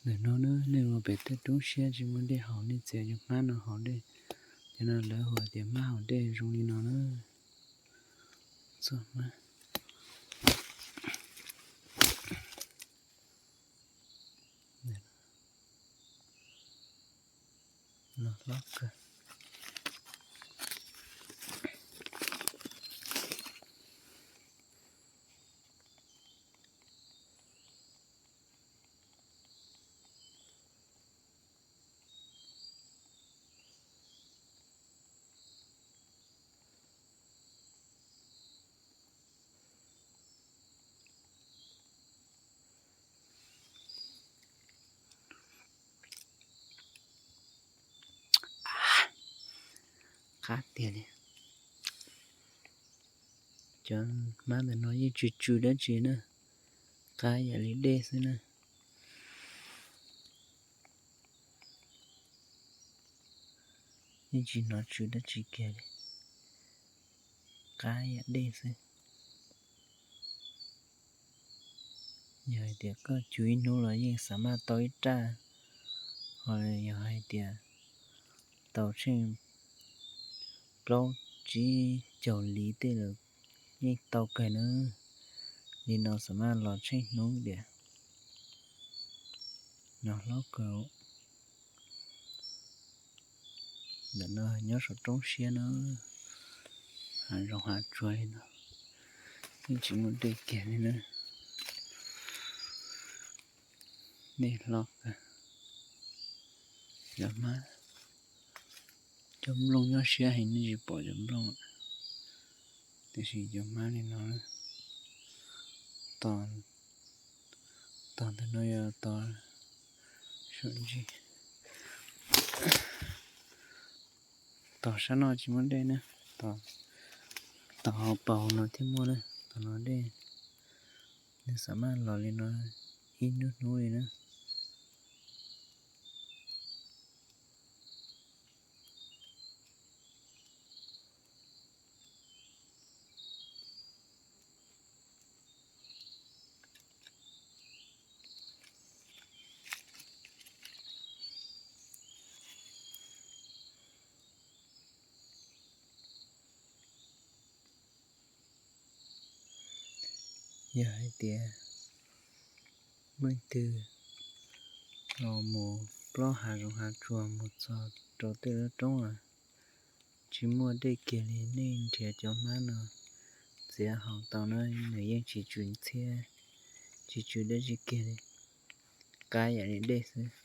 Ntawm no na, nej mus pem tej roob siab tsis muaj dej haus, nej txiav cov hmab no haus dej. Cov no lawv hu tias hmab haus dej zoo li no na. Txoj hmab no hlob kawg. Qab tiag li. Cov hmab ntawm no yeej tsis tsw dab tsi na, qab yam li dej xwb na. Yeej tsis hnov tsw dab tsi kiag li, qab yam dej xwb. Yog hais tias koj tsw ib hnub los yeej xav maj tau ib raj, ho yog hais tias tau tsheej plaub tsib caug liv tej lawm yeej tau kawg na. Li no xav maj los tsheej hnub tias no hlob kawg. Ntawm no nyob saum roob siab na, hav zoov hav tsuag li no, yeej tsis muaj dej kiag li na. Dej hlob kawg. Cov hmab, cov nplooj nyob siab heev, nej tsis pom cov nplooj, tiam sis cov hmab li no, tos, tos ntawm no yog tos saum ntsis. Tos sab no tsis muaj dej na, tos, tos hauv paus no thiaj muaj na, tos no dej. Nws xav maj los li no ib hnub hnub li na. Yog hais tias leej twg los mus plob hav zoov hav tsuag mus txog rau tej lub roob a, tsis muaj dej kiag li, nej nrhiav cov hmab no txiav haus tau na, nws yeej tsis tsw ntxhiab, tsis tsw dab tsi kiag li, qab yam li dej xwb.